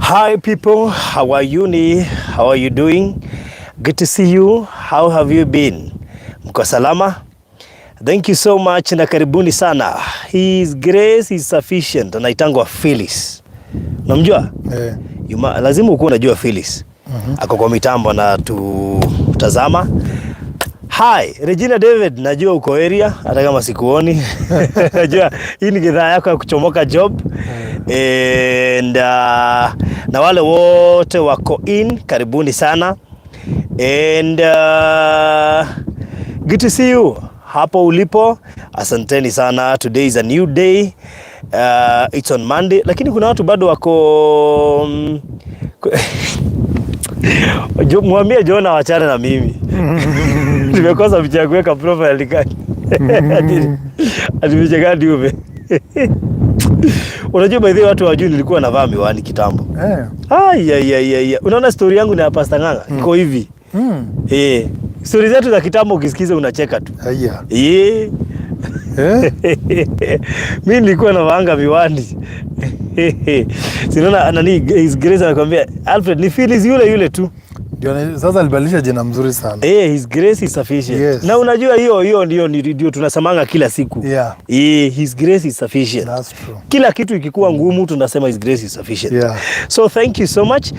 Hi people, how are you ni? How are you doing? Good to see you. How have you been? Mko salama? Thank you so much na karibuni sana. His grace is sufficient. Anaitangwa Phyllis. Unamjua? Eh. Lazima ukuwa unajua Phyllis. Ako kwa mitambo na tutazama. Hi, Regina David, najua uko area hata kama sikuoni. Najua hii ni gidhaa yako ya kuchomoka job. And na wale wote wako in, karibuni sana. And good to see you hapo ulipo. Asanteni sana. Today is a new day. It's on Monday, lakini kuna watu bado wako mwambie Jona wachane na mimi. Nimekosa picha ya kuweka profile gani? Ati picha gani ume? Unajua, by the way, watu hawajui nilikuwa navaa miwani kitambo. Ai ai ai ai. Unaona story yangu na ya Pastor Ng'ang'a iko hivi. Eh, story zetu za kitambo ukisikiza unacheka tu. Haya. Eh. Eh? Mimi nilikuwa navaanga miwani. Si unaona nani His Grace anakuambia, "Alfred, ni Phyllis yule yule tu." Ndio sasa alibadilisha jina mzuri sana. Eh, His grace is sufficient. Yes. Na unajua hiyo hiyo ndio tunasemanga kila siku. Eh, His grace is sufficient. That's true. Kila kitu ikikuwa ngumu tunasema His grace is sufficient. So thank you so much.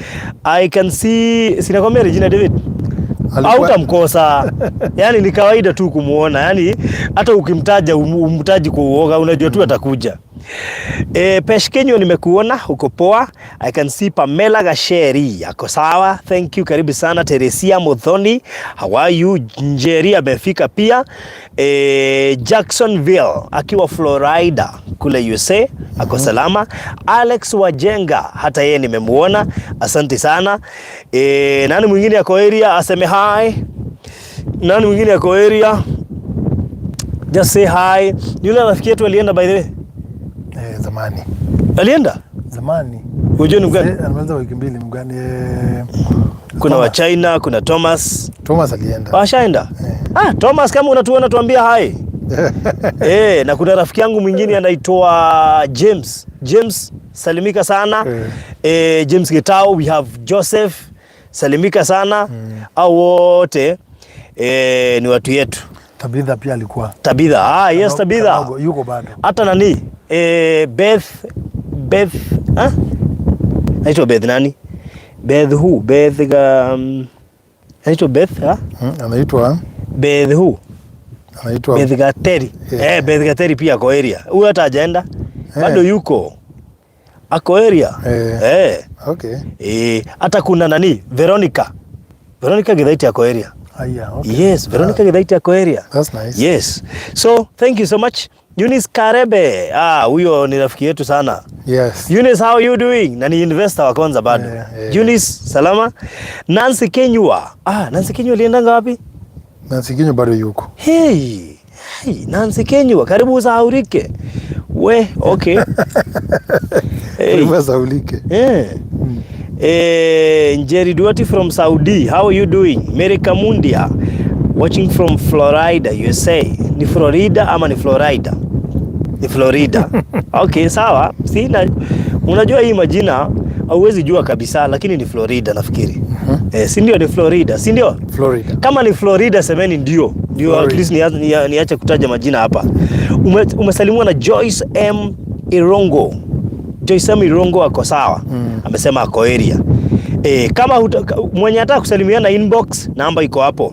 I can see, si nakwambia Regina David. Hautamkosa. Yaani ni kawaida tu kumuona. Yaani hata ukimtaja umtaji kwa uoga, unajua tu atakuja. E, Pesh Kenyo, nimekuona uko poa. I can see Pamela Gasheri ako sawa. Thank you, karibu sana. Teresia Muthoni, how are you? Njeri amefika pia. E, Jacksonville akiwa Florida kule USA ako salama. Alex Wajenga hata yeye nimemuona, asante sana. E, nani mwingine ako area aseme hi? Nani mwingine ako area? Just say hi. Yule rafiki yetu alienda, by the way. Eh, zamani. Alienda? Zamani. Unajua ni mgani? Alimaliza wiki 2 mgani? Kuna wa Thomas. China, kuna Thomas. Thomas alienda. Washaenda? Ah, Thomas, kama unatuona tuambia hi. Eh, na kuna rafiki yangu mwingine anaitwa James. James, salimika sana. Eh, James Getao, we have Joseph, salimika sana. Au wote eh, ni watu yetu. Tabitha pia alikuwa. Tabitha. Ah, yes, Tabitha. Kanogo, yuko bado. Hata nani? Eh, Beth Beth, ah? Naitwa Beth nani? Beth who? Beth anaitwa Beth, ha? Anaitwa Beth who? Anaitwa Beth Gateri. Yeah. Eh, Beth Gateri pia ako area. Huyu hata hajaenda. Bado yuko. Ako area. Eh. Eh. Okay. Eh, hata kuna nani? Veronica. Veronica Githaiti ako area. Aya, okay. Yes, Veronica Githaiti ako area. That's nice. Yes. So, thank you so much. Eunice Karebe. Ah, huyo ni rafiki yetu sana. Yes. Eunice, how are you doing? Na ni investor wa kwanza bado. Yeah. Eunice, salama. Nancy Kenywa. Ah, Nancy Kenywa aliendanga wapi? Nancy Kinyo bado yuko. Hey, hey, Nancy Kenywa, karibu usahaulike. We, okay. Hey. Karibu asahaulike. Yeah. Eh, Njeri Duati from Saudi, how are you doing? Mary Kamundia, watching from Florida, USA. Ni Florida ama ni Florida? Ni Florida. Okay, sawa. Sina, unajua hii majina hauwezi jua kabisa, lakini ni Florida nafikiri. Eh, si ndio ni Florida, si ndio? Florida. Kama ni Florida semeni ndio. Ndio, at Florida. least niache kutaja majina hapa. Umesalimiwa na Joyce M Irongo. Joyce M Irongo ako sawa. Amesema ako area. E, kama mwenye anataka kusalimiana inbox, namba iko hapo.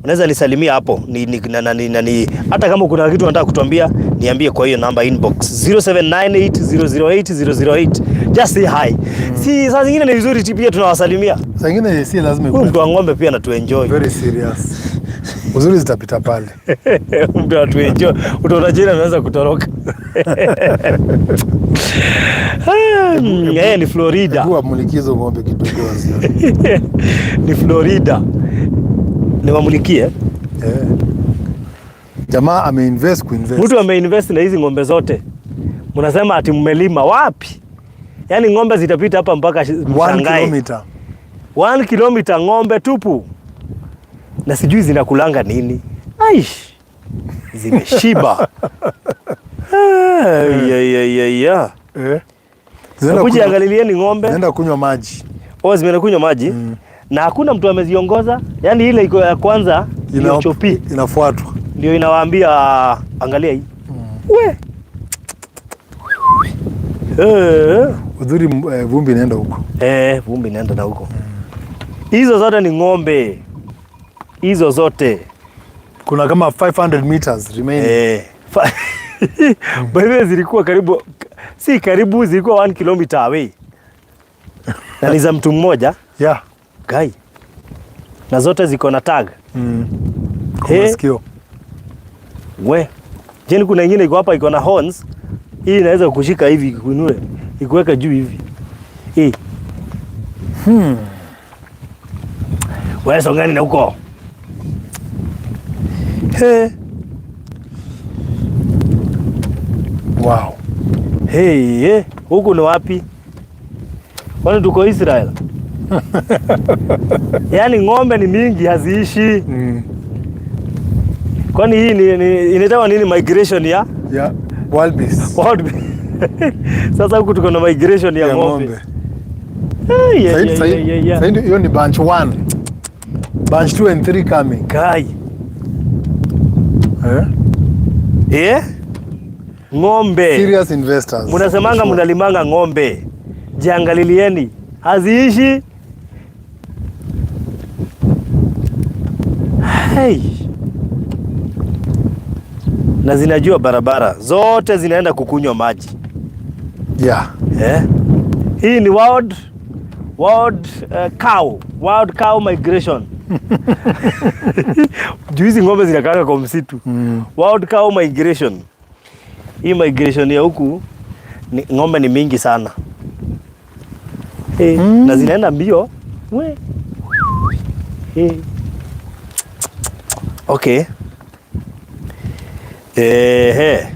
Unaweza nisalimia hapo ni, na, na, ni, na, ni, hata kama kuna kitu unataka kutuambia niambie kwa hiyo namba inbox 0798008008. Just say hi. Si saa zingine ni vizuri tu pia tunawasalimia. Saa ingine si lazima Huyu ikuwe mtu wa ng'ombe pia anatuenjoy. very serious. Uzuri zitapita pale. Mtu atuenjoy. Utaona jina ameanza kutoroka. Ah, eh, ni Florida. Hebu wamulikie hizo ng'ombe kidogo wazione. Ni Florida. Niwamulikie. Eh. Jamaa ameinvest kuinvest. Mtu ameinvest na hizi ng'ombe zote. Mnasema ati mmelima wapi? Yaani ng'ombe zitapita hapa mpaka 1 mshangae. Kilometer. 1 kilometer ng'ombe tupu. Na sijui zinakulanga nini. Aish. Zimeshiba. Ah, ya, ya, ya, ya. Eh. Zinaenda Kuja kunywa- angalilieni ng'ombe. Zinaenda kunywa maji. Oh, zimeenda kunywa maji na hakuna mtu ameziongoza. Yaani ile iko ya kwanza ndio chopi Inafuatwa. Ndio inawaambia angalia hii. We. Eh. Uzuri vumbi inaenda huko. Eh, vumbi inaenda na huko. Hizo zote ni ng'ombe. Hizo zote. Kuna kama 500 meters remaining. Eh. By the way, zilikuwa karibu, si karibu, zilikuwa 1 kilometer away. Na ni za mtu mmoja guy. Na zote ziko na tag. Kwa Eh. masikio. We. Jeni kuna ingine iko hapa iko na horns. Hii inaweza kushika hivi ikuinue, ikuweka juu hivi. Hii. Wewe songani na huko. He. Wow. Hey, hey. Huku ni wapi? Kwani tuko Israel? Yaani ng'ombe ni mingi haziishi. Kwani hii ni inaitwa nini, migration ya Yeah. Wild beasts. Wild. Sasa huku tuko na migration ya Ya ng'ombe. ng'ombe. Hey, yeah, Sahi- yeah, sahi- yeah. sahi hiyo ni bunch 1. Bunch 2 and 3 coming. Kai. Eh? Eh? Ng'ombe. Serious investors. Munasemanga Sure. munalimanga ng'ombe. Jiangalilieni. Haziishi. Hey. Na zinajua barabara zote, zinaenda kukunywa maji. Eh? Hii ni wild cow migration. Juu hizi ng'ombe zinakaanga kwa msitu. Wild cow migration. Hii migration ya huku ni, ng'ombe ni mingi sana. Eh, na zinaenda mbio. We. Eh. Okay. Eh,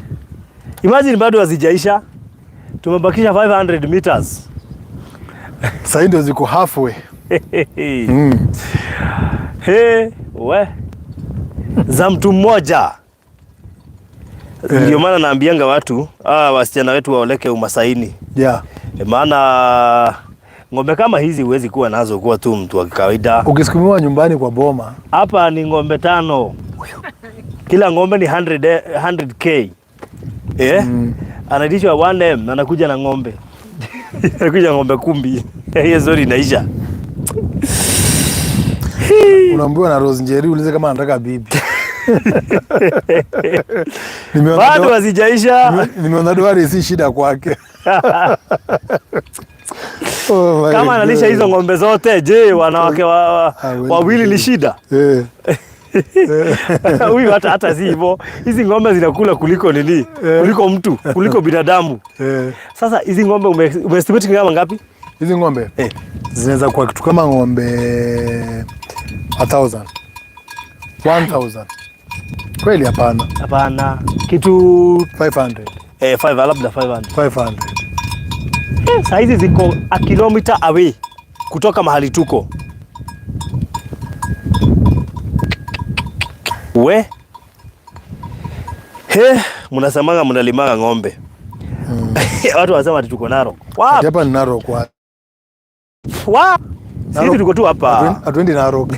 imagine bado hazijaisha. Tumebakisha 500 meters. Sasa ndio ziko halfway. He, we. Za mtu mmoja. Eh. Ndio maana naambianga watu, wasichana wetu waoleke umasaini. E, maana ng'ombe kama hizi huwezi kuwa nazo kuwa tu mtu wa kawaida. Ukisukumiwa nyumbani kwa boma. Hapa ni ng'ombe tano. Kila ng'ombe ni 100, 100K. Eh? Anaitishwa 1M na anakuja na ng'ombe. Anakuja ng'ombe 10. Hiyo story inaisha. Unaambiwa na Rose Njeri ulize kama anataka bibi. Nimeona Bado hazijaisha. Nimeona dowry si shida kwake. Oh my Kama analisha God. hizo ng'ombe zote, je, wanawake Hawezi wawili ni shida? Eh. Huyu hata si hivyo. Hizi ng'ombe zinakula kuliko nini? Kuliko mtu, kuliko binadamu. Sasa hizi ng'ombe umeestimate kama ngapi? Hizi ng'ombe Eh. zinaweza kuwa kitu kama ng'ombe 1000. 1000. Kweli hapana. Hapana. Kitu 500. Eh, 5, labda 500. 500. Eh, saa hizi ziko a kilometer away kutoka mahali tuko. We. He, mnasemanga mnalimanga ng'ombe. Watu wanasema ati tuko Narok. Wapi? Hapa ni Narok wapi? Wa? Sisi Narok. tuko tu hapa. Hatuendi Narok.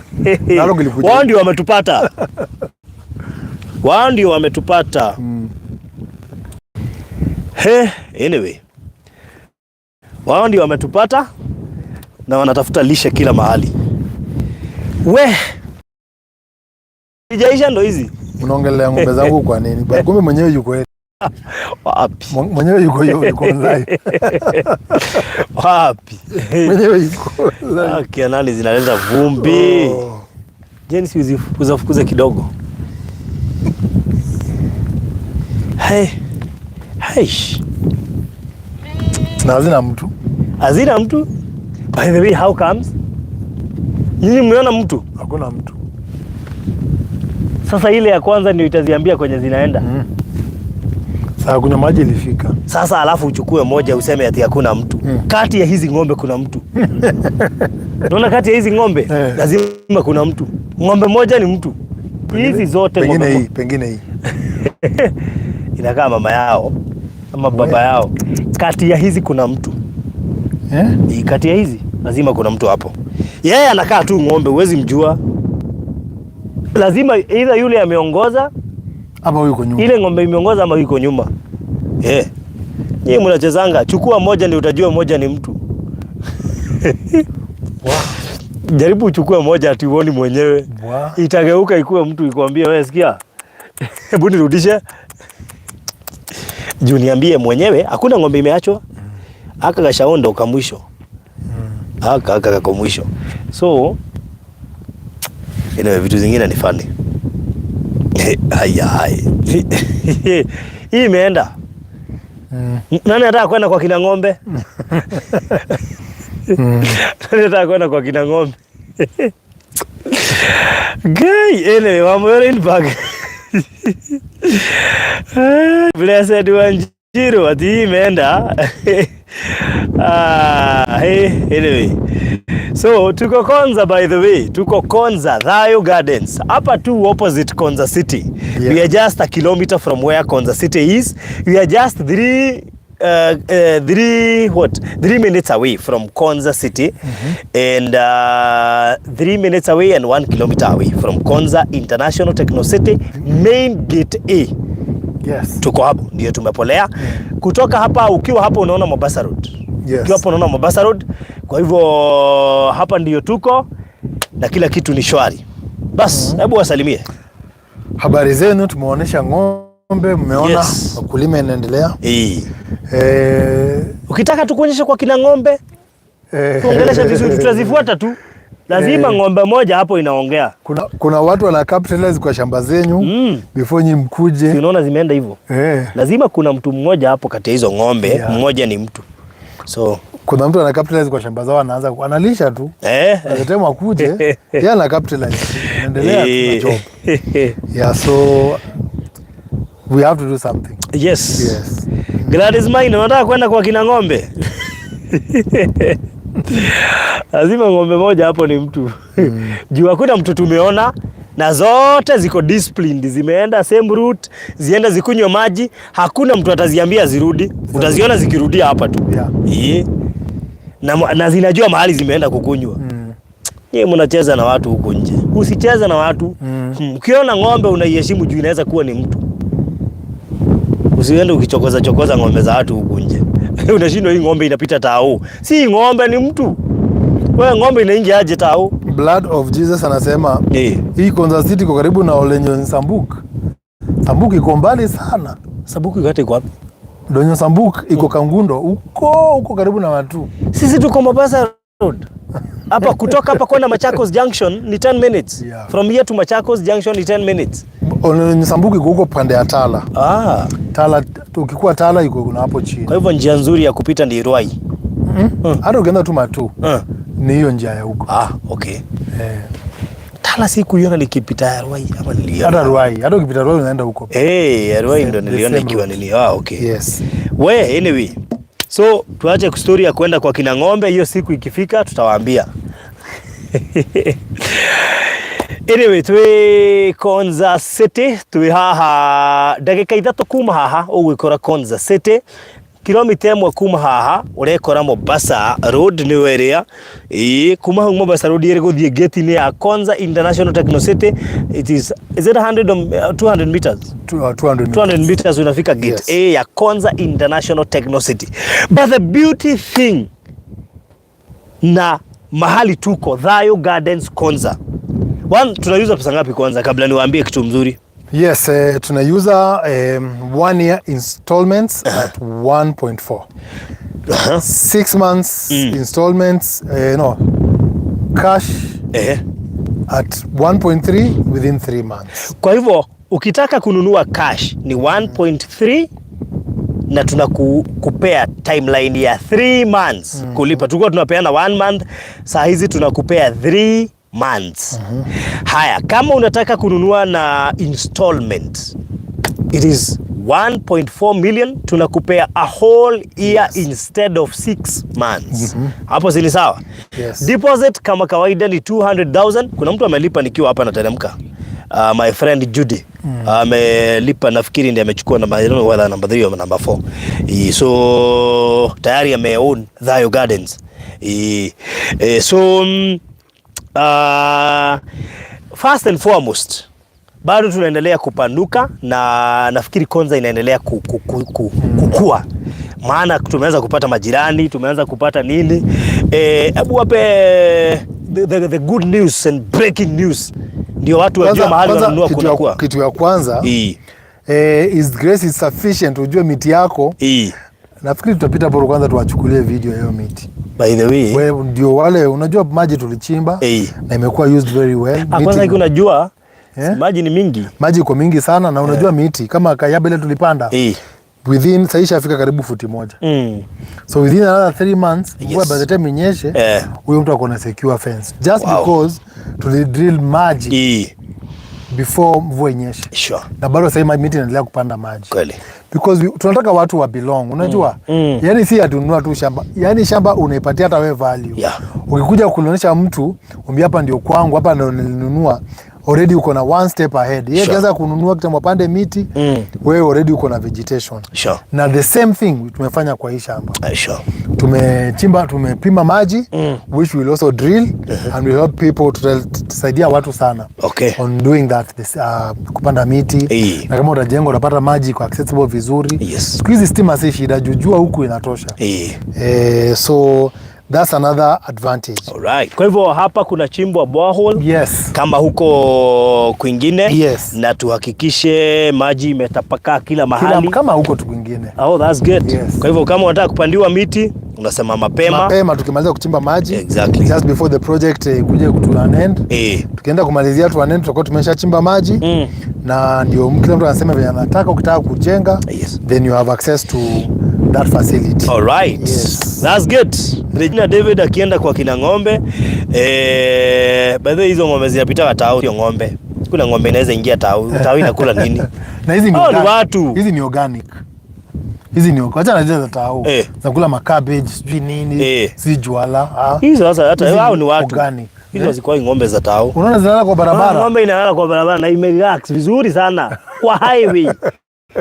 Narok ilikuja. Wao ndio wametupata. Wao ndio wametupata. He, anyway. Wao ndio wametupata na wanatafuta lishe kila mahali. We. Ijaisha ndo hizi. Unaongelea ng'ombe zangu kwa nini? Bwana, kumbe mwenyewe yuko Wapi? Mwenyewe yuko nzai. Wapi? Mwenyewe yuko nzai. Ah, kianani zinaleta vumbi. Oh. Jeni, si uzifukuza fukuza kidogo. Hey. Hey. Na hazina mtu. Hazina mtu. By the way, how comes? Nyinyi mmeona mtu? Hakuna mtu. Sasa ile ya kwanza ndio itaziambia kwenye zinaenda. Saa kunywa maji ilifika. Sasa alafu uchukue moja useme ati hakuna mtu. Kati ya hizi ng'ombe kuna mtu. Unaona, kati ya hizi ng'ombe lazima kuna mtu. Ng'ombe moja ni mtu. Hizi zote Pengine ng'ombe hii, pengine hii. Inakaa mama yao ama baba yao. Kati ya hizi kuna mtu. Eh? Kati ya hizi lazima kuna mtu hapo. Yeye anakaa tu ng'ombe, huwezi mjua. Lazima either yule ameongoza Ama huyu yuko nyuma. Ile ng'ombe imeongoza ama yuko nyuma. Eh. Nyinyi mnachezanga, chukua moja ndio utajua moja ni mtu. Jaribu uchukue moja ati uoni mwenyewe. Itageuka ikuwe mtu ikwambie wewe sikia. Hebu nirudishe. Juu niambie mwenyewe hakuna ng'ombe imeachwa. Aka kashaondo ka mwisho. Aka kako mwisho. So anyway, vitu zingine ni funny. Haya haya. Hii imeenda. Nani anataka kwenda kwa kina ng'ombe? Nani anataka kwenda kwa kina ng'ombe? Guy, anyway, I'm back. Blessed Wanjiru, ati hii imeenda. Ah, hey, anyway. So tuko Konza, by the way, tuko Konza Thayo Gardens. Hapa tu opposite Konza City. We are just a kilometer from where Konza City is. We are just three what 3 minutes away from Konza City and 3 minutes away and 1 kilometer away from Konza International Techno City main gate A. Tuko hapo ndio tumepolea kutoka hapa. Ukiwa hapo unaona Mombasa Road. Ukiwa hapo unaona Mombasa Road. Kwa hivyo hapa ndio tuko na kila kitu ni shwari. Bas, hebu wasalimie. Habari zenu, tumeonyesha ng'ombe, mmeona wakulima inaendelea. Ukitaka tukuonyeshe kwa kina ng'ombe, tuongeleshe vizuri, tutazifuata tu. Lazima ng'ombe moja hapo inaongea. Kuna watu wana capitalize kwa shamba zenyu before nyi mkuje. Si unaona zimeenda hivyo? Lazima kuna mtu mmoja hapo kati ya hizo ng'ombe, mmoja ni mtu. So Kuna mtu ana capitalize kwa shamba zao, anaanza analisha tu. By the time akuje, yeye ana capitalize. Endelea tu na job. Yeah, so we have to do something. Yes. Yes. Gladys Maina, unataka kwenda kwa kina ng'ombe? Lazima ng'ombe moja hapo ni mtu. Juu hakuna mtu tumeona na zote ziko disciplined, zimeenda same route, zienda zikunywe maji, hakuna mtu ataziambia zirudi. Utaziona zikirudia hapa tu. Na zinajua mahali zimeenda kukunywa. Nyie mnacheza na watu huku nje. Usicheze na watu. Ukiona ng'ombe unaiheshimu juu inaweza kuwa ni mtu. Usiende ukichokoza chokoza ng'ombe za watu huku nje. Unashindwa hii ng'ombe inapita tao. Si ng'ombe, ni mtu. Wewe, ng'ombe inaingia aje tao? Blood of Jesus anasema hii Konza City iko karibu na Olenyo Sambuk. Sambuk iko mbali sana. Sabuku iko hata iko wapi? Donyo Sambuk iko Kangundo huko huko karibu na watu. Sisi tuko Mombasa Road. Hapa kutoka hapa kwenda Machakos Junction ni 10 minutes. From here to Machakos Junction ni 10 minutes. Olenyo Sambuk iko huko pande ya Tala. Tala, ukikuwa Tala iko kuna hapo chini. Kwa hivyo njia nzuri ya kupita ni Ruai. Hata ukienda tu Matu ni hiyo njia ya huko. Ah, okay. Tala sikuiona nikipita ya Ruai ama niliona? Hata Ruai, hata ukipita Ruai unaenda huko. Eh, ya Ruai ndo The niliona same ikiwa route. nini. Ah, okay. Yes. We, anyway. So tuache story ya kwenda kwa kina ng'ombe, hiyo siku ikifika tutawaambia. Anyway, twi Konza City, twi haha ndagika 3 kuma haha ũgwĩkora Konza City, kilomita 1 kuma haha ũrekora Mombasa Road nĩyo ĩrĩa ĩĩ kuma hau Mombasa Road ĩrĩ gũthiĩ gate-inĩ ya Konza International Techno City. It is it 100 or 200 meters? 200 meters. 200 meters unafika gate A ya Konza International Techno City. But the beauty thing na mahali tuko Thayo Gardens Konza. One, tunauza pesa ngapi kwanza kabla niwaambie kitu mzuri? Yes, tunauza 1 year installments at 1.4. 6 months installments, no, cash at 1.3 within 3 months. Kwa hivyo ukitaka kununua cash ni 1.3 na tunakupea timeline ya 3 months kulipa. Tulikuwa tunapeana 1 month, saa hizi tunakupea 3 months. Haya, kama unataka kununua na installment it is 1.4 million, tunakupea a whole year instead of 6 months. Hapo si ni sawa? Yes. Deposit kama kawaida ni 200,000. Kuna mtu amelipa nikiwa hapa nateremka. My friend Judy amelipa, nafikiri ndiye amechukua namba, I don't know whether number 3 or number 4. So tayari ame own Thayo Gardens. So first and foremost, bado tunaendelea kupanuka na nafikiri Konza inaendelea kukua, maana tumeanza kupata majirani, tumeanza kupata nini. Hebu wape the good news and breaking news ndio watu wajue mahali wananunua kitu kuna ya, kuwa. Kitu ya kwanza, His grace is sufficient. Ujue miti yako, nafikiri tutapita hapo kwanza tuwachukulie video ya hiyo miti. By the way, We, ndio wale unajua maji tulichimba na imekuwa used very well. Kwanza hiki unajua maji ni mingi. Maji iko mingi sana na unajua miti kama kayaba ile tulipanda, within sahii ishafika karibu futi 1. So within another 3 months, mvua by the time inyeshe, huyo mtu ako na secure fence just because tulidrill maji before mvua inyeshe. Na bado sahii miti inaendelea kupanda maji because tunataka watu wa belong, unajua. Yani si atununua tu shamba, yani shamba unaipatia hata we value. Ukikuja kulionyesha mtu, umbia hapa ndio kwangu, hapa ndio nilinunua, already uko na one step ahead. Yeye akianza kununua kitambo apande miti, wewe already uko na vegetation. Na the same thing tumefanya kwa hii shamba. Tumechimba, tumepima maji, which will also drill and will help people, tutasaidia watu sana on doing that, kupanda miti. Na kama utajenga utapata maji kwa accessible vizuri. Siku hizi stima si shida, jujua huku inatosha. So that's another advantage. Alright. Kwa hivyo hapa kuna chimbwa borehole kama huko kwingine na tuhakikishe maji imetapakaa kila mahali. Kila, kama huko tu kwingine. Oh, that's good. Yes. Kwa hivyo kama unataka kupandiwa miti unasema mapema. Mapema tukimaliza kuchimba maji, just before the project kuje to an end. Tukienda kumalizia to an end, tutakuwa tumeshachimba maji na ndio kila mtu anasema venye anataka. Ukitaka kujenga, then you have access to that facility. Alright. Yes. That's good. Regina David akienda kwa kina ng'ombe, by the way, hizo ng'ombe zinapita tao, sio ng'ombe. Kuna ng'ombe inaweza ingia tao, tao inakula nini? Na hizi ni Hao ni organic. watu. Hizi ni organic. Hizi ni wacha na zile za tao. Zinakula macabbage, sijui nini, si juala. Ah. Hizo sasa hata Hizi hao ni ni watu. organic. Hizo hazikuwa ng'ombe za tao. Unaona zinalala kwa barabara. Ng'ombe inalala kwa barabara na imerelax vizuri sana kwa highway.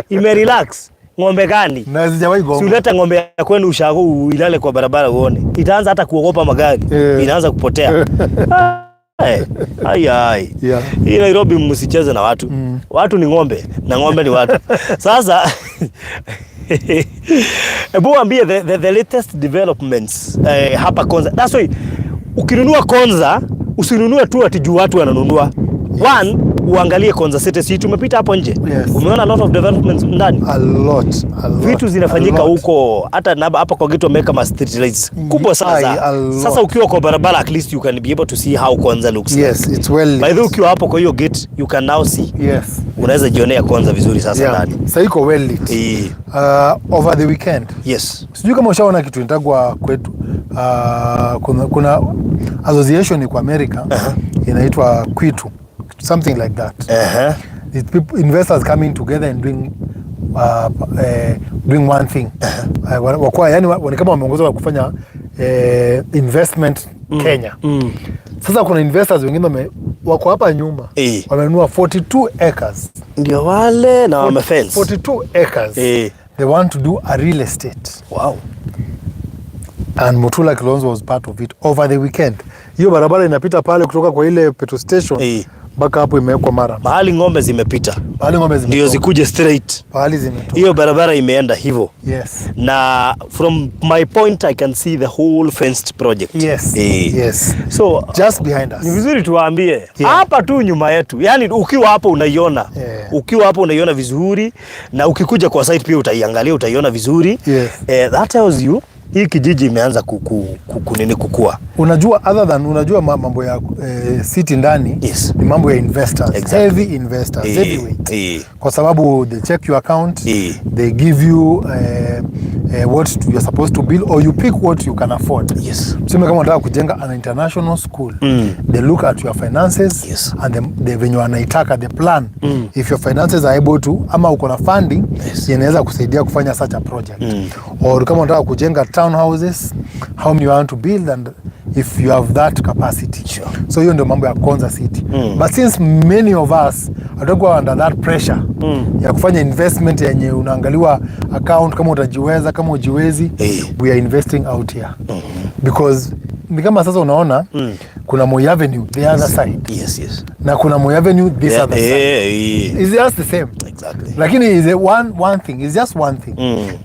Imerelax. Ng'ombe gani? Na hazijawahi Si gonga. ulete ng'ombe ya kwenu ushago ilale kwa barabara uone. Itaanza hata kuogopa magari. Inaanza kupotea. Ai, ai, ai. Hii Nairobi msicheze na watu. Watu ni ng'ombe na ng'ombe ni watu. Sasa hebu waambie the latest developments hapa Konza. That's why ukinunua Konza usinunue tu ati juu watu wananunua. One, uangalie Konza City. Si tumepita hapo nje. Yes. Umeona a lot of developments ndani. A lot, a lot, Vitu zinafanyika a lot. huko, hata hapa kwa gate wameweka ma street lights kubwa sana. Ai, a lot. Sasa ukiwa kwa barabara, at least you can be able to see how Konza looks like. Yes, it's well lit. By the way, ukiwa hapo kwa hiyo gate you can now see. Unaweza jionea Konza vizuri sasa ndani. Sasa iko well lit. Over the weekend. Sijui kama ushaona kitu inaitwa kwetu. Kuna association kwa America inaitwa Kwitu, something like that. It's people, investors coming together and doing one thing. Wakuwa yani ni kama wameongozwa kufanya investment Kenya. Sasa kuna investors wengine wako hapa nyuma, wamenunua 42 acres. Ndio wale na wame fence. 42 acres. They want to do a real estate. And Mutula Kilonzo was part of it over the weekend. Hiyo barabara inapita pale kutoka kwa ile petrol station mpaka hapo imewekwa mara. Mahali ng'ombe zimepita Pahali ng'ombe ndio zimetoka. zikuje straight. Pahali zimetoka. Hiyo barabara imeenda hivyo. Na from my point I can see the whole fenced project. Yes. So Just behind us. ni vizuri tuwaambie hapa tu nyuma yetu, yaani ukiwa hapo unaiona, ukiwa hapo unaiona vizuri, na ukikuja kwa site pia utaiangalia, utaiona vizuri. That tells you hii kijiji imeanza kunini kukua. Unajua, other than unajua mambo ya city ndani ni mambo ya investors, heavy investors, heavyweight. Kwa sababu they check your account, they give you what you're supposed to build or you pick what you can afford. Tuseme kama unataka kujenga an international school, they look at your finances and the venye wanaitaka the plan, if your finances are able to ama uko na funding inaweza kusaidia kufanya such a project, or kama unataka kujenga townhouses, how many you want to build and If you have that capacity. So hiyo ndio mambo ya Konza City. But since many of us hatakuwa under that pressure ya kufanya investment yenye unaangaliwa account kama utajiweza, kama ujiwezi, we are investing out here because ni kama sasa unaona kuna Moi Avenue the other side na kuna Moi Avenue this other side. It's just the same. Lakini is a one thing, it's just one thing.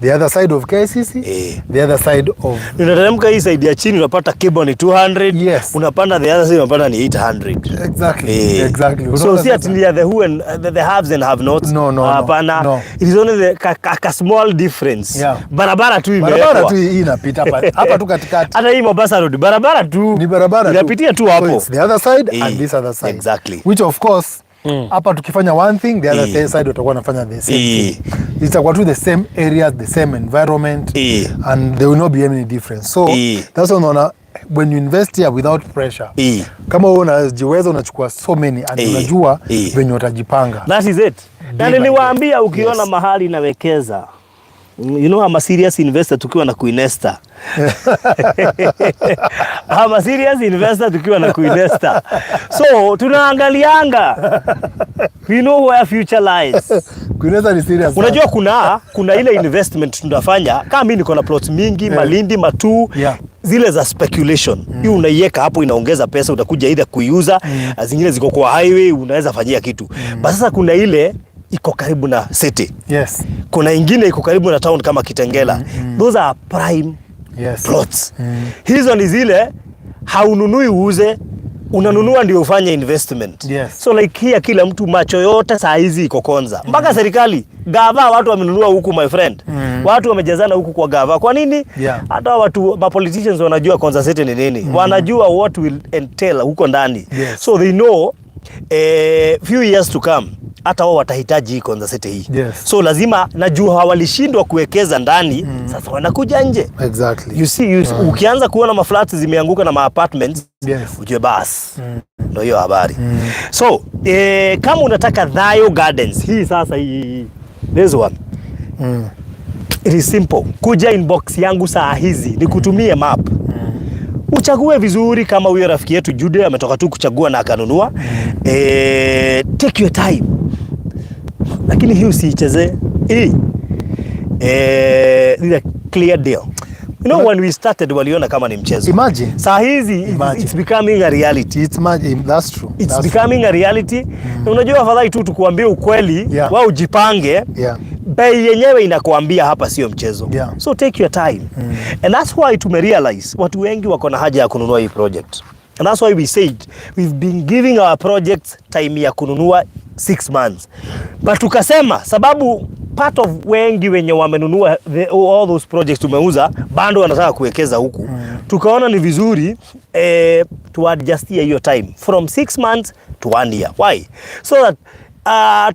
The other side of KICC, the other side of Unateremka hii side ya chini, unapata cable ni 200. Unapanda the other side, unapata ni 800. Exactly. So Unaona si ati sasa? ni ya the who and the haves and have nots. No, Hapana. no. It is only the ka small difference. Barabara tu Barabara imewekwa. Tu hii inapita hapa hapa tu katikati. Hata hii Mombasa Road, barabara tu. Ni barabara tu. Inapitia tu hapo. So it's the other side and this other side. Which of course, hapa tukifanya one thing, the other side watakuwa wanafanya the same thing. Itakuwa tu the same areas, the same environment and there will not be any difference. So that's why unaona when you invest here without pressure, kama wewe unajiweza, unachukua so many and unajua venye utajipanga. That is it. Na Day by niliwaambia ukiona mahali nawekeza, you know I'm a serious investor tukiwa na Queen Esther. I'm a serious investor tukiwa na Queen Esther. So tunaangalianga. We know where future lies. Queen Esther ni serious sana. Unajua kuna ile investment tunafanya kama mimi niko na plots mingi Malindi, Matuu, zile za speculation. Hiyo unaiweka hapo, inaongeza pesa, utakuja either kuiuza, zingine ziko kwa highway, unaweza fanyia kitu. But sasa kuna ile iko karibu na city. Kuna ingine iko karibu na town kama Kitengela. Those are prime plots. Hizo ni zile haununui uuze, unanunua ndio ufanye investment. So like here kila mtu macho yote saa hizi iko Konza. Mpaka serikali, gava, watu wamenunua huku, my friend. Watu wamejazana huku kwa gava. Kwa nini? Hata watu ma politicians wanajua Konza City ni nini. Wanajua what will entail huko ndani. So they know few years to come hata wao watahitaji hii Konza City hii. So lazima, najua hawalishindwa kuwekeza ndani, sasa wanakuja nje. You see, ukianza kuona maflats zimeanguka na maapartments, ujue bas ndo hiyo habari. So kama unataka Thayo Gardens hii sasa, hii this one, it is simple. Kuja inbox yangu saa hizi nikutumie map, uchague vizuri kama huyo rafiki yetu Jude ametoka tu kuchagua na akanunua. Take your time, lakini hii usiichezee hii. This is a clear deal. You know, when we started waliona kama ni mchezo. Imagine. Saa hizi Imagine. it's becoming a reality. That's true. It's That's becoming a reality. Na unajua afadhali tu tukuambie ukweli, wao ujipange. Bei yenyewe inakuambia hapa sio mchezo. So take your time. And that's why tumerealize watu wengi wako na haja ya kununua hii project. And that's why we said we've been giving our projects time ya kununua 6 months. But tukasema sababu part of wengi wenye wamenunua all those projects tumeuza bado wanataka kuwekeza huku. Tukaona ni vizuri tuadjustie hiyo time from 6 months to one year. Why? So that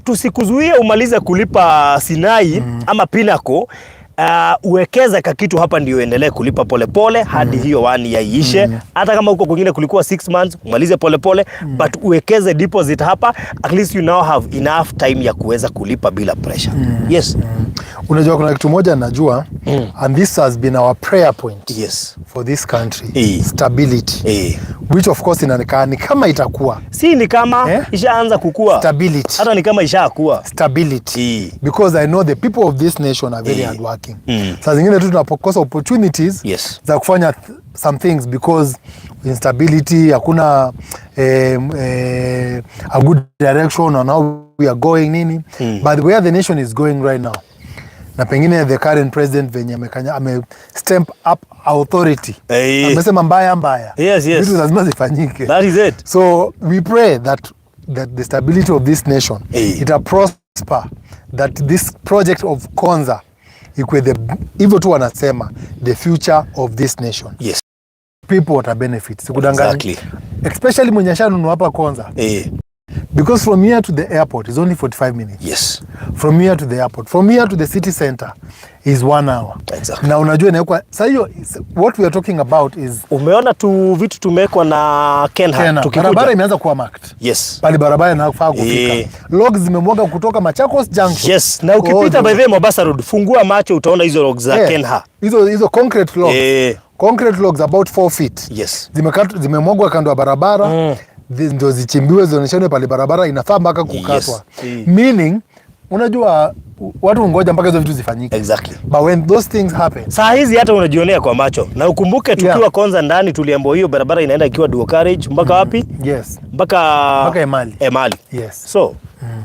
tusikuzuie umalize kulipa Sinai ama Pinnacle, uwekeze kakitu hapa ndio uendelee kulipa polepole hadi hiyo one year iishe. Hata kama huko kwingine kulikuwa 6 months, umalize polepole, but uwekeze deposit hapa, at least you now have enough time ya kuweza kulipa bila pressure. Yes. Unajua kuna kitu moja najua, and this has been our prayer point for this country, stability, which of course inaonekana ni kama itakuwa. Si ni kama, Eh? ishaanza kukua. Stability. Hata ni kama ishakuwa. Stability, because I know the people of this nation are very hardworking. Saa zingine tu tunapokosa opportunities za kufanya some things because instability, hakuna a good direction on how we are going, nini. But where the nation is going right now, na pengine the current president venye amekanya, ame step up authority, amesema mbaya mbaya, vitu lazima zifanyike. That is it. So we pray that the stability of this nation ita prosper, that this project of Konza ikwe the, hivyo tu wanasema, the future of this nation. People wata benefit, sikudanganyi. Especially mwenye ashanunua hapa Konza. Because from here to the airport is only 45 minutes. From here to the airport, from here to the city center is 1 hour. Na unajua inawekwa sasa hiyo, what we are talking about is Umeona tu vitu tumewekwa na Kenha Kena, tukikuja. Barabara imeanza kuwa marked pale barabara inafaa kufika. Logs zimemwaga kutoka Machakos Junction. Yes, na ukipita Oh, by the way Mombasa Road, fungua macho utaona hizo logs za Kenha. Hizo concrete logs. Concrete logs about 4 feet. Zimemwagwa kando ya barabara, ndio zichimbiwe zioneshane pale barabara inafaa mpaka kukatwa. Meaning unajua watu ngoja mpaka hizo vitu zifanyike. But when those things happen, Saa hizi hata unajionea kwa macho, na ukumbuke tukiwa Konza ndani tuliambiwa hiyo barabara inaenda ikiwa dual carriage mpaka wapi? Mpaka Mpaka Emali. Emali. So,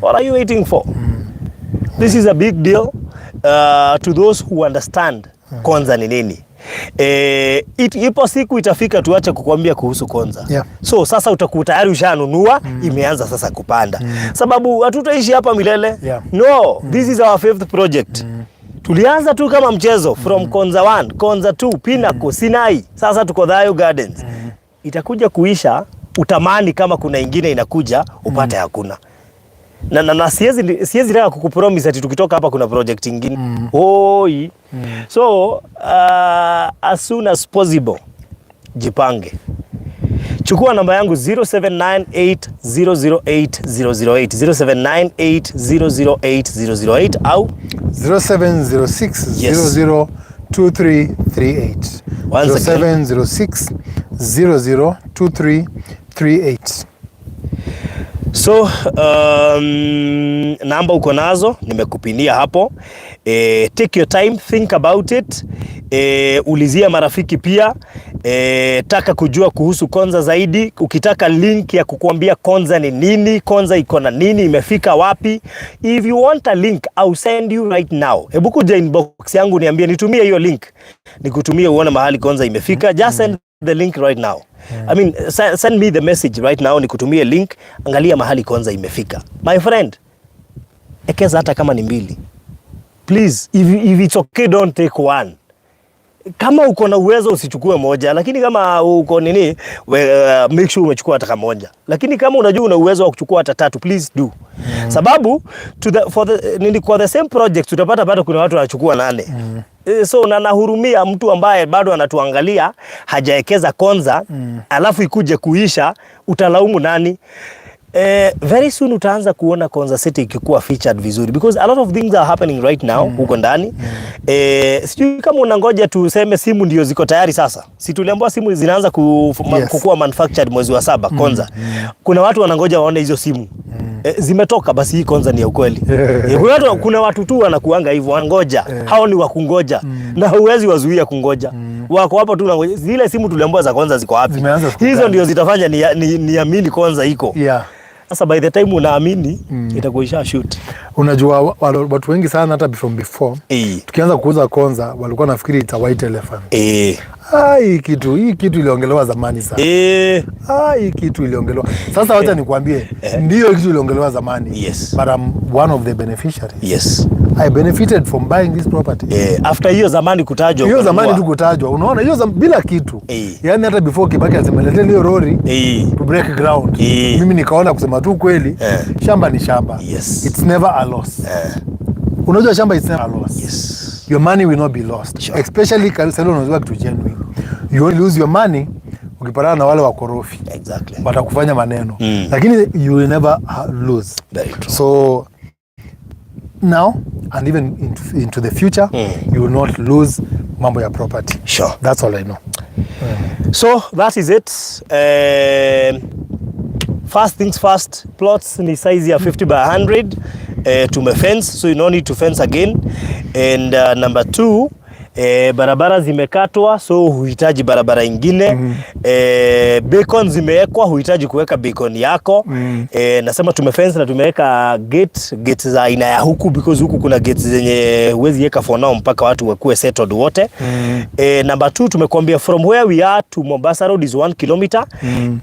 what are you waiting for? This is a big deal to those who understand Konza ni nini. Ipo siku itafika tuache kukwambia kuhusu Konza. So sasa utakuwa tayari ushanunua, imeanza sasa kupanda. Sababu hatutaishi hapa milele. No, this is our fifth project. Tulianza tu kama mchezo from Konza 1, Konza 2, Pinnacle, Sinai. Sasa tuko Thayo Gardens. Itakuja kuisha, utamani kama kuna ingine inakuja upate hakuna. Na siwezi taka kukupromise ati tukitoka hapa kuna project ingine. Oi. So as soon as possible jipange. Chukua namba yangu 0798008008, 0798008008 au 0706 002338. Once again. 0706 002338. So namba uko nazo nimekupinia hapo. Take your time, think about it. Ulizia marafiki pia. Taka kujua kuhusu Konza zaidi. Ukitaka link ya kukuambia Konza ni nini, Konza iko na nini, imefika wapi. If you want a link, I'll send you right now. Hebu kuja inbox yangu niambie nitumie hiyo link. Nikutumie uone mahali Konza imefika. Just send the link right now. I mean, send me the message right now nikutumie link, angalia mahali Konza imefika. My friend, ekeza hata kama ni mbili. Please, if it's okay, don't take one. Kama uko na uwezo usichukue moja, lakini kama uko nini, make sure umechukua hata kama moja. Lakini kama unajua una uwezo wa kuchukua hata tatu, please do. Sababu to the, for the, nini, kwa the same project utapata bado kuna watu wanachukua nane. So na nahurumia mtu ambaye bado anatuangalia hajaekeza Konza, alafu ikuje kuisha, utalaumu nani? Very soon utaanza kuona Konza City ikikuwa featured vizuri because a lot of things are happening right now huko ndani. Sijui kama unangoja tuseme simu ndio ziko tayari sasa. Si tuliambiwa simu zinaanza kukua manufactured mwezi wa saba Konza. Kuna watu wanangoja waone hizo simu. Zimetoka basi hii Konza ni ya ukweli. Kuna watu tu wanakuanga hivyo wangoja. Hao ni wa kungoja. Na huwezi wazuia kungoja. Wako hapo tu wanangoja. Zile simu tuliambiwa za Konza ziko wapi? Zimeanza siku Hizo gani? ndio zitafanya niamini Konza iko. Sasa by the time unaamini itakuwa isha shoot. Unajua watu wengi sana hata from before tukianza kuuza Konza walikuwa nafikiri it's a white elephant. Ah, hii kitu iliongelewa zamani sana. Ah, hii kitu iliongelewa. Sasa wacha nikwambie, ndiyo kitu iliongelewa zamani. But I'm one of the beneficiaries. I benefited from buying this property. After hiyo zamani kutajwa Hiyo zamani ukanunua. tu kutajwa, unaona hiyo bila kitu. Yaani hata before Kibaki alisema leteni hiyo lori to break ground. Mimi nikaona kusema tu kweli, shamba ni shamba. It's never a loss. Unajua shamba is never a loss. Your money will not be lost. Especially sasa unauziwa kitu genuine. You only lose your money ukipatana na wale wakorofi. Watakufanya maneno. Lakini you will never lose. Very true. So now and even into the future you will not lose mambo ya property. That's all I know. So that is it. First things first, plots ni size ya 50 by 100. Tume fence, so you no need to fence again. And number two, barabara zimekatwa so huhitaji barabara ingine. Beacon zimewekwa, huhitaji kuweka beacon yako. Nasema tumefence na tumeweka gate za aina ya huku because huku kuna gates zenye huwezi weka for now mpaka watu wakuwe settled wote. Number two, tumekuambia from where we are to Mombasa Road is 1 kilometer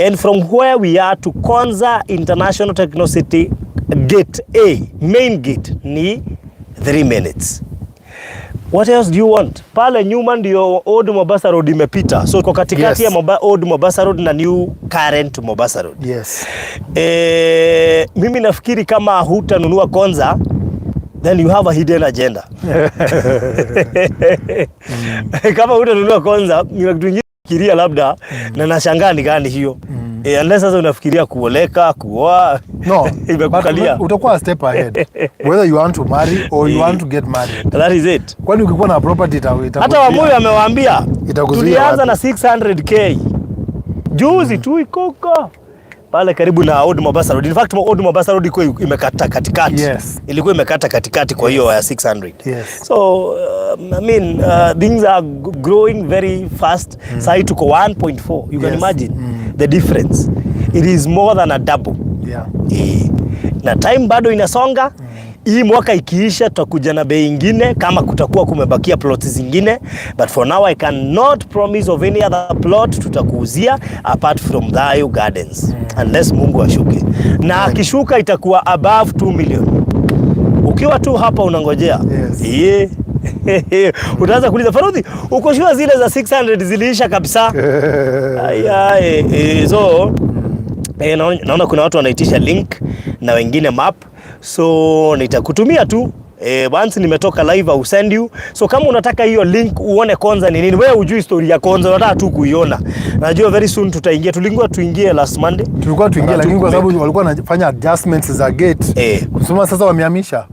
and from where we are to Konza International Techno City Gate A main gate ni 3 minutes. What else do you want? Pale nyuma ndio Old Mombasa Road imepita. So kwa katikati ya Old Mombasa Road na new current Mombasa Road. Mimi nafikiri kama hutanunua Konza, then you have a hidden agenda. Kama hutanunua Konza, ni kitu kingine fikiria labda na nashangaa ni gani hiyo. Unless sasa unafikiria kuoleka, kuoa. No, Imekukalia. But utakuwa a step ahead whether you want to marry or you want to get married. That is it. Kwani ukikuwa na property Hata Wamuyu amewaambia itakuzuia tulianza wapi? na 600K juzi tu ikoko pale karibu na Old Mombasa Road. In fact, Old Mombasa Road iko imekata katikati. Ilikuwa imekata katikati kwa hiyo ya 600. So I mean, things are growing very fast. Mm. Sasa tuko 1.4. You can imagine the difference. It is more than a double. Na time bado inasonga. Hii mwaka ikiisha tutakuja na bei ingine kama kutakuwa kumebakia plots zingine, but for now I cannot promise of any other plot tutakuuzia apart from Thayu Gardens unless Mungu ashuke, na akishuka itakuwa above 2 million. Ukiwa tu hapa unangojea yeah. Utaanza kuuliza, "Farudhi, uko sure zile za 600 ziliisha kabisa?" Aya, so naona kuna watu wanaitisha link na wengine map, so nitakutumia tu once nimetoka live, I will send you. So kama unataka hiyo link uone Konza ni nini, wewe hujui story ya Konza, unataka tu kuiona. Najua very soon tutaingia, tulikuwa tuingie last Monday. Tulikuwa tuingie, lakini kwa sababu walikuwa wanafanya adjustments za gate. Kusema sasa wamehamisha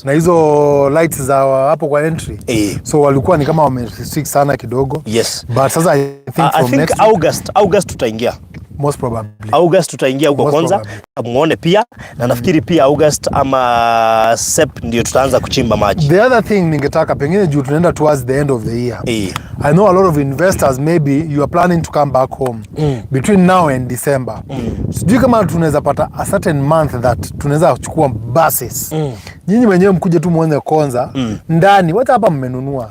na hizo lights za hapo kwa entry. So walikuwa ni kama wame restrict sana kidogo. But sasa I think I from think next week, August tutaingia. Most probably. August tutaingia huko Most Konza probably. Muone pia, na nafikiri pia August ama Sep ndio tutaanza kuchimba maji. The other thing ningetaka pengine, juu tunaenda towards the end of the year. I know a lot of investors, maybe you are planning to come back home between now and December. Sijui kama tunaweza pata a certain month that tunaweza chukua buses. Nyinyi wenyewe mkuje tu muone Konza ndani, wacha hapa mmenunua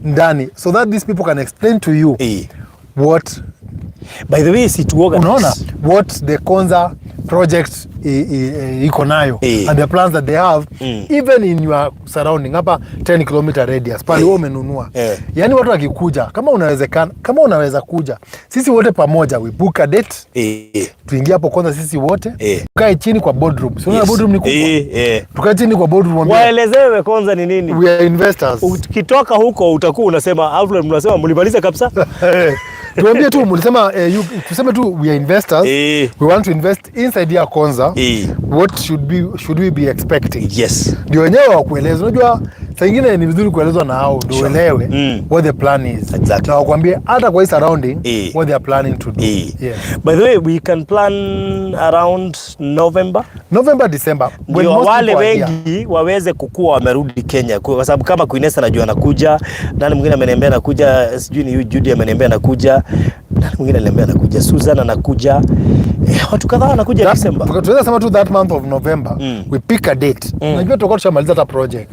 ndani, so that these people can explain to you what By the way, si tuorganize. Unaona what the Konza project iko nayo and the plans that they have even in your surrounding hapa 10-km radius pale wewe umenunua. Yani watu wakikuja, kama unawezekana, kama unaweza kuja, sisi wote pamoja, we book a date, tuingie hapo kwanza sisi wote, tukae chini kwa boardroom. Si unaona boardroom ni kubwa? Eh. Tukae chini kwa boardroom, waambie, Waelezewe Konza ni nini. "We are investors." Ukitoka huko utakuwa unasema, "Alfred, mnasema mlimaliza kabisa?" Tuambie tu mlisema, tuseme tu, "We are investors. We want to invest inside here Konza. What should we be expecting?" Ndio wenyewe wakueleza. Unajua saa ingine ni vizuri kuelezwa na hao ndio uelewe what the plan is. Na wakwambie hata kwa hii surrounding what they are planning to do. By the way, we can plan around November. November, December. When Ndio most wale people are here. Wengi waweze kukua wamerudi Kenya, kwa sababu kama Queen najua anakuja, nani mwingine ameniambia anakuja, sijui ni huyu Judy ameniambia anakuja, nani mwingine aliniambia anakuja, Susan anakuja, watu kadhaa wanakuja December. Tunaweza sema tu that month of November, we pick a date. Najua tutakuwa tushamaliza hata project.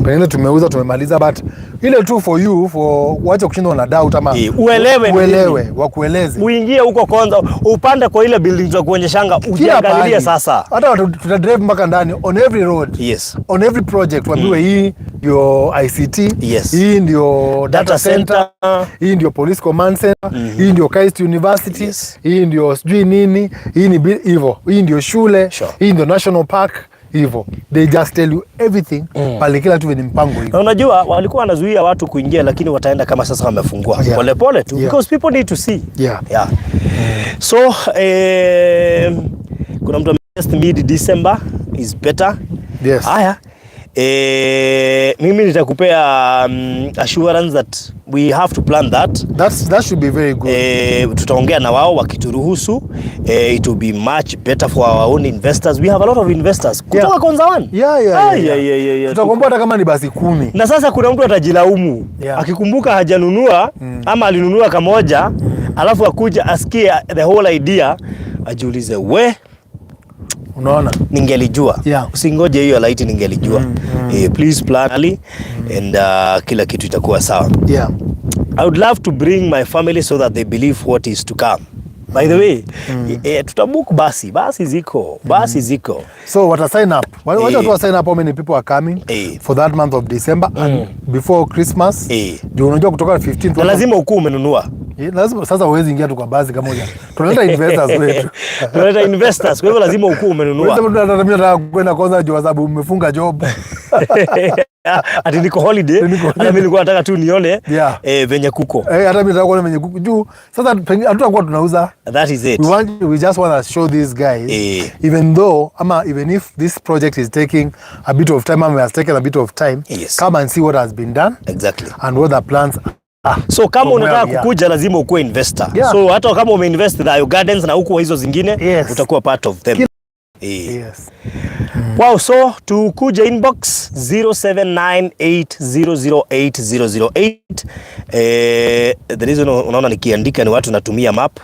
Pengine tumeuza, tumemaliza, but ile tu for you, for wache kushinda na doubt ama Uelewe ni uelewe, nini. Wakueleze. Uingie huko Konza, upande kwa ile building za kuonyeshanga, Kila ujiangalilie pahali. sasa. Hata tuta drive mpaka ndani on every road. On every project waambiwe hii ndio ICT, hii ndio data Data center, center. Hii ndio police command center, hii ndio KAIST University, hii ndio sijui nini, hii ni hivyo, hii ndio shule, hii ndio national park, hivyo. They just tell you everything pale, kila tu venye mpango Na hivyo. unajua walikuwa wanazuia watu kuingia, lakini wataenda kama sasa wamefungua polepole tu because people need to see. Yeah. So kuna mtu just mid December is better. Haya. Mimi nitakupea assurance that we have to plan that. That should be very good. Tutaongea na wao wakituruhusu, it will be much better for our own investors. We have a lot of investors kutoka Konza One. Ah, yeah. Tutakomboa hata kama ni basi 10. Na sasa kuna mtu atajilaumu akikumbuka hajanunua ama alinunua kamoja, alafu akuja asikie the whole idea, ajiulize, "We, Unaona? Ningelijua." Usingoje hiyo laiti ningelijua. Please plan early and kila kitu itakuwa sawa. I would love to bring my family so that they believe what is to come. By the way, tutabook basi, basi ziko, basi ziko. So wata sign up. Wacha tu wa sign up how many people are coming for that month of December and before Christmas. Juu unajua kutoka 15th Na lazima ukuwe umenunua. Lazima sasa huwezi ingia tu kwa basi kama huja. Tunaleta investors wetu. Tunaleta investors, kwa hivyo lazima ukuwe umenunua. Unasema tu hata mimi nataka kwenda kwanza juu kwa sababu umefunga job. Ati niko holiday, Niko hata mimi nilikuwa nataka tu nione venye kuko. Hata mimi nataka kuona venye kuko juu. Sasa hatutakuwa tunauza. That is it. We just want to show these guys even though ama even if this project is taking a bit of time ama has taken a bit of time, come and see what has been done and what the plans are. So kama From where unataka we are. kukuja lazima ukuwe investor. Yeah. So hata kama umeinvest Thayo Gardens na huku hizo zingine, utakuwa part of them. Yes. Wow, so tukuje inbox 0798008008. The reason unaona nikiandika ni watu natumia map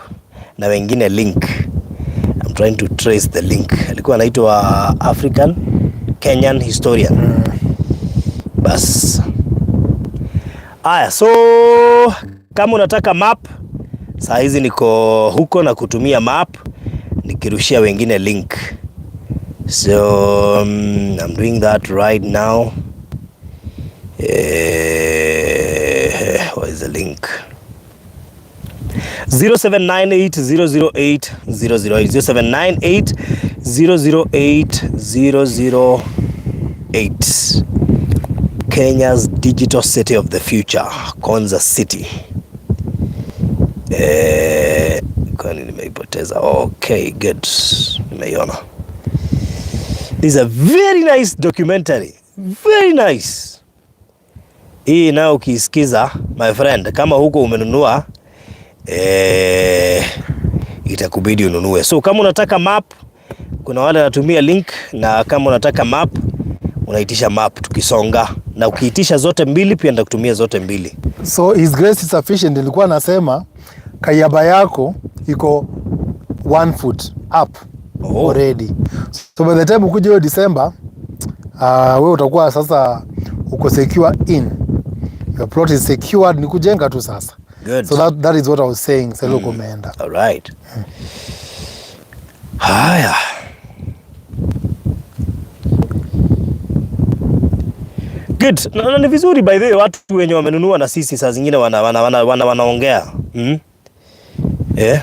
na wengine link. I'm trying to trace the link. Alikuwa anaitwa African Kenyan Historian. Bas. Aya, so kama unataka map, saa hizi niko huko na kutumia map nikirushia wengine link. So I'm doing that right now. What is the link? 0798008008, 0798008008. Kenya's digital city of the future, Konza City. Kwani nimeipoteza? Okay, good. Nimeiona. This is a very nice documentary. Very nice. Hii nayo ukiisikiza, my friend, kama huko umenunua, itakubidi ununue. So kama unataka map, kuna wale wanatumia link, na kama unataka map unaitisha map tukisonga, na ukiitisha zote mbili pia nitakutumia zote mbili. So His Grace is Sufficient nilikuwa nasema Kayaba yako iko 1 foot up already. So by the time ukuja hiyo December, wewe utakuwa sasa uko secure in. Your plot is secured, ni kujenga tu sasa. Good. So that is what I was saying, sasa mm. Umeenda. All right. Haya. Good. Na ni vizuri by the way watu wenye wamenunua na sisi saa zingine wanaongea. Eh?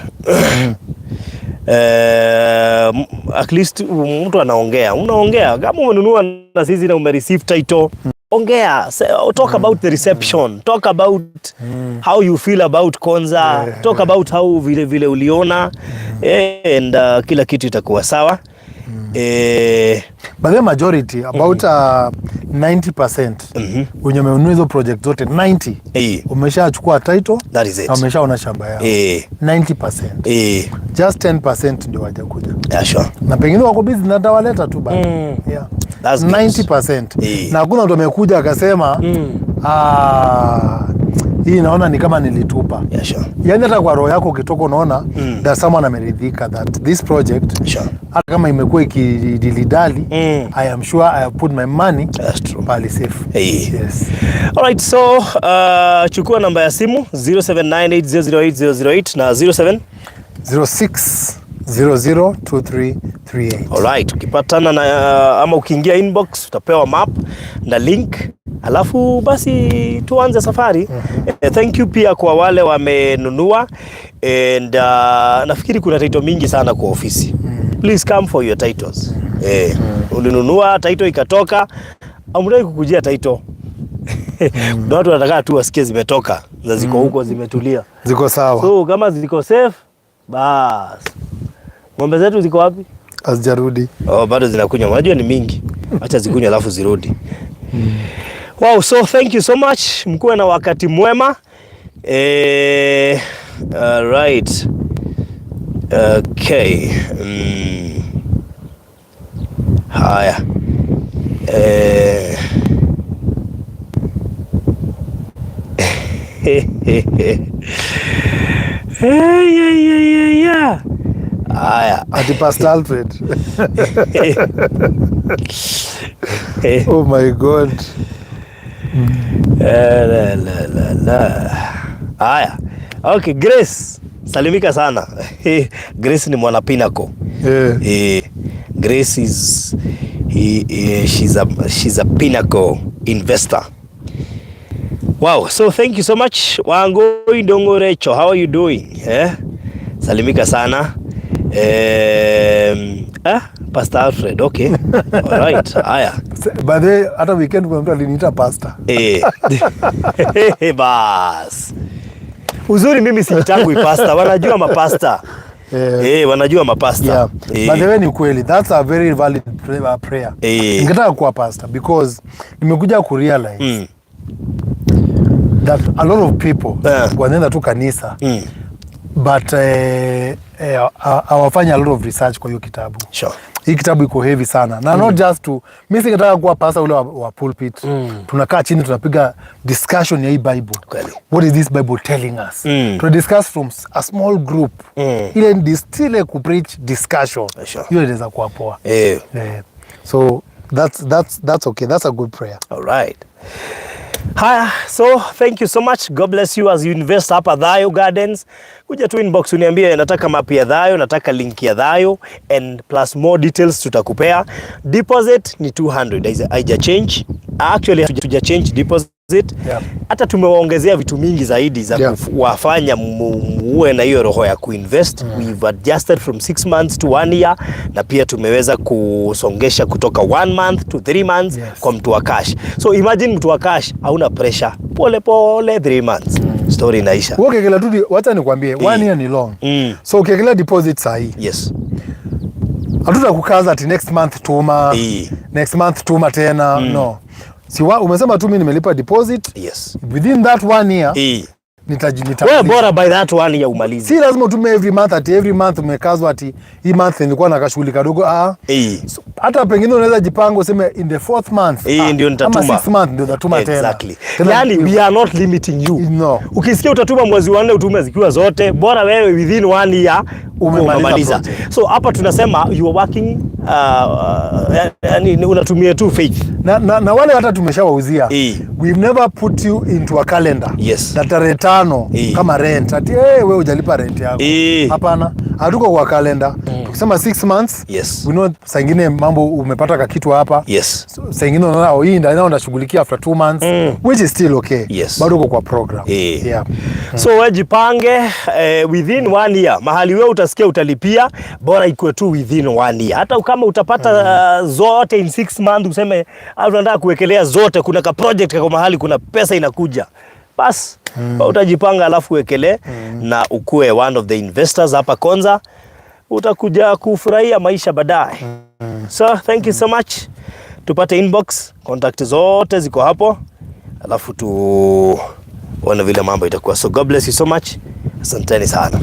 At least mtu anaongea. Unaongea kama umenunua na sisi na umereceive title. Ongea, talk about the reception, talk about how you feel about Konza, talk about how vile vile uliona, and kila kitu itakuwa sawa. But the majority about 90% wenye wamenunua hizo project zote 90 umeshachukua title That is it. Na umeshaona shamba yao. 90%. Just 10% ndio wajakuja. Yeah, sure. Na pengine wako busy na tawaleta tu bado. Yeah. That's good. 90%. Na hakuna mtu amekuja akasema, "Ah, hii naona ni kama nilitupa." Yeah, sure. Yaani hata kwa roho yako ukitoka unaona that someone ameridhika that this project, hata kama imekuwa ikidilidali, I am sure I have put my money That's true. pali safe. Yes. Alright, so chukua namba ya simu 0798008008 na 07 06002338. Alright, ukipatana na ama ukiingia inbox utapewa map na link, alafu basi tuanze safari. Thank you pia kwa wale wamenunua and nafikiri kuna title mingi sana kwa ofisi. Please come for your titles. Ulinunua title ikatoka, amdai kukujia title. Kuna watu wanataka tu wasikie zimetoka na ziko huko zimetulia. Ziko sawa. So kama ziko safe, bas. Ng'ombe zetu ziko wapi? Hazijarudi. Oh, bado zinakunywa. Unajua ni mingi. Acha zikunywe alafu zirudi. Wow, so thank you so much. Mkuwe na wakati mwema. All right. Okay. Haya. Hey, yeah. Haya. Ati Pastor Alfred. Oh my God. La, la, la, la. Haya. Okay, Grace. Salimika sana. Grace ni mwana Pinnacle. Grace is he, he, she's a Pinnacle investor. Wow, so thank you so much. Wangoi Ndongorecho, how are you doing? Eh? Salimika sana. Pastor Alfred, okay. All right. Haya. By the way, hata weekend kuna mtu aliniita pastor. Bas. Uzuri mimi sitangui pastor, wanajua mapasta. Wanajua mapasta. By the way, ni kweli, that's a very valid prayer. Ningetaka kuwa pastor because nimekuja kurealize that a lot of people wanaenda tu kanisa but hawafanyi a lot of research kwa hiyo kitabu. Hii kitabu iko heavy sana na not just to, mi singetaka kuwa pastor ule wa pulpit. Tunakaa chini, tunapiga discussion ya hii Bible. What is this Bible telling us? Tuna discuss from a small group. Ile ile kupreach discussion, hiyo inaweza kuwa poa. So that's okay, that's a good prayer. All right. Haya, so thank you so much. God bless you as you invest hapa Thayo Gardens. Kuja tu inbox uniambie nataka map ya Thayo, nataka link ya Thayo and plus more details tutakupea. Deposit ni 200, haija change. Actually hatuja change deposit. Hata tumewaongezea vitu mingi zaidi za kuwafanya muwe na hiyo roho ya kuinvest. We've adjusted from 6 months to 1 year na pia tumeweza kusongesha kutoka 1 month to 3 months kwa mtu wa cash. So imagine mtu wa cash hauna pressure, pole pole 3 months story inaisha. Wewe ukiekelea tu wacha nikwambie, one year ni long. So ukiekelea deposit sahii, hatutakukaza ati next month tuma, next month tuma tena. No, si umesema tu mi nimelipa deposit, within that one year Wewe bora by that one year umalize. Si lazima utume every month, ati every month umekazwa ati hii month nilikuwa na kashughuli kadogo. Ah, so, hata pengine unaweza jipanga useme in the fourth month, ndio nitatuma. Ama sixth month ndio utatuma tena. Exactly. Tena. Yani we are not limiting you. No. Ukisikia utatuma mwezi wa nne, utume zikiwa zote, bora wewe within one year umemaliza umemaliza. Project. So hapa tunasema you are working, yani unatumia tu faith. Na wale hata tumeshawauzia, we've never put you into a calendar na tarehe 5 kama rent, ati hey, wewe hujalipa rent yako. Hapana, hatuko kwa calendar. Tukisema 6 months, we know saa ingine mambo umepata kakitu hapa. So, saa ingine unaona, oh, hii ndio nashughulikia after 2 months, which is still okay. Bado uko kwa program. So wewe jipange, within one year mahali wewe utasikia utalipia, bora ikuwe tu within one year. Hata kama utapata zote in 6 months, useme au unataka kuwekelea zote, kuna ka project kako mahali kuna pesa inakuja, bas utajipanga alafu uwekelee na ukue one of the investors hapa Konza, utakuja kufurahia maisha baadaye. So thank you so much, tupate inbox, contact zote ziko hapo, alafu tuone vile mambo itakuwa. So God bless you so much, asanteni sana.